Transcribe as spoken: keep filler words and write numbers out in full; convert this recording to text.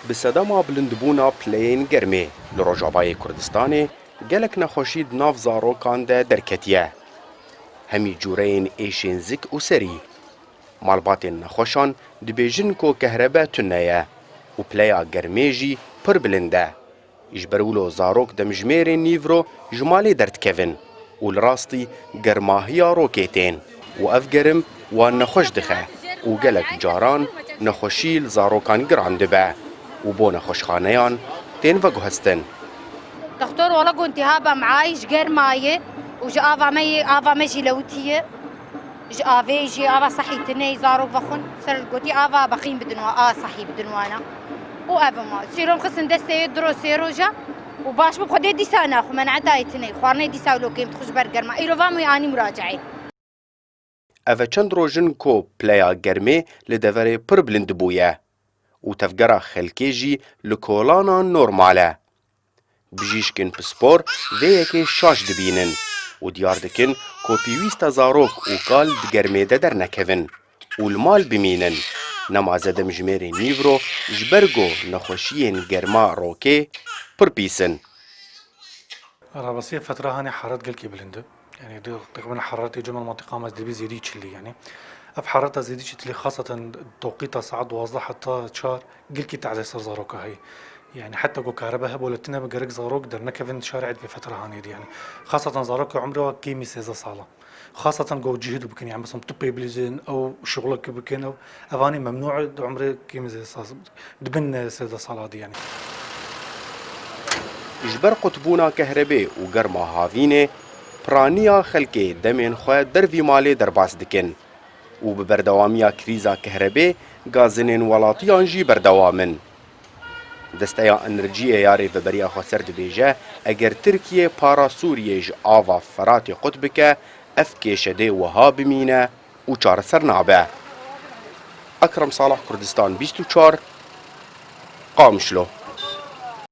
Bi sedema bilindbûna pileyên germê li Rojavayê Kurdistanê gelek nexweşî di nav zarokan de derketiye. Hemî cûreyên êşên zik û serî. Malbatên nexweşan dibêjin ku kehrebe tune ye û pileya germê jî pir bilind e. Ji ber wilo zarok demjimêrên nîvro ji malê derdikevin û li rastî germahiya rokê tên û ev gerim wan nexweş dixe û gelek caran nexweşî li zarokan giran dibe û bo nexweşxaneyan tên veguhestin. Doktor wala got, tihaba me ay ji germa ye û ji ava me ye, ava me jî lewitî ye. Ji avê jî ava sehî tine, zarok vexwin. Ser gotî ava bexîn bidin wa, a sehî bidin wana. Û ev ma. Sîrom xistin destê wê du roj sê roja û baş bû, xwedê dîsa naxwe, menetayê tine, xwarinê dîsa lokêm dixwe ji ber germa. Îro va min wê anî muracaê. Ev e çend roj in ku pileya germê li deverê pir bilind bûye û tevgera xelkê jî li kolanan normal e. Bijîşkên pispor vê yekê şaş dibînin û diyar dikin ku pêwîst e zarok û kal di germê de dernekevin û li mal bimînin. Nema zêde demjimêrên nîvro ji ber ku nexweşiyên germa rokê pir pîs in. Rêbasiya fetra hanê hararet gelkî bilind e. Yani, de, teqrîben hararetê cem el-mentiqa me dibî zêdî çilî, yani. Ev harareta zêdî çilî, xaseten tewqîta saet duwazdeh heta çar gelkî tezê ser zaroka heye. Yani, heta ku karebe hebe wele tine be, gerek zarok dernekevin şarê ed vê fetra hanê de, yani. Xaseten zarok ku umrê wa kêmî sêzdeh sala. Xaseten ku cihîd bikin, yani, mesela tupê bilîzin, ew şixulekî bikin, ew, evanî memnû e, di umrê kêmî sêzdeh sala, di bin, e, sêzdeh sala de, yani. Ji ber qutbûna kehrebê û germa havînê, piraniya xelkê demên xwe dervî malê derbas dikin û bi berdewamiya krîza kehrebê gazinên welatiyan jî berdewam in. Desteya Enerjiyê ya Rêveberiya Xweser dibêje, eger Tirkiye para Sûriyê ji ava Feratê qut bike, ev kêşe dê wiha bimîne û çareser nabe. Ekrem Salah, Kurdistan bîst û çar, Qamişlo.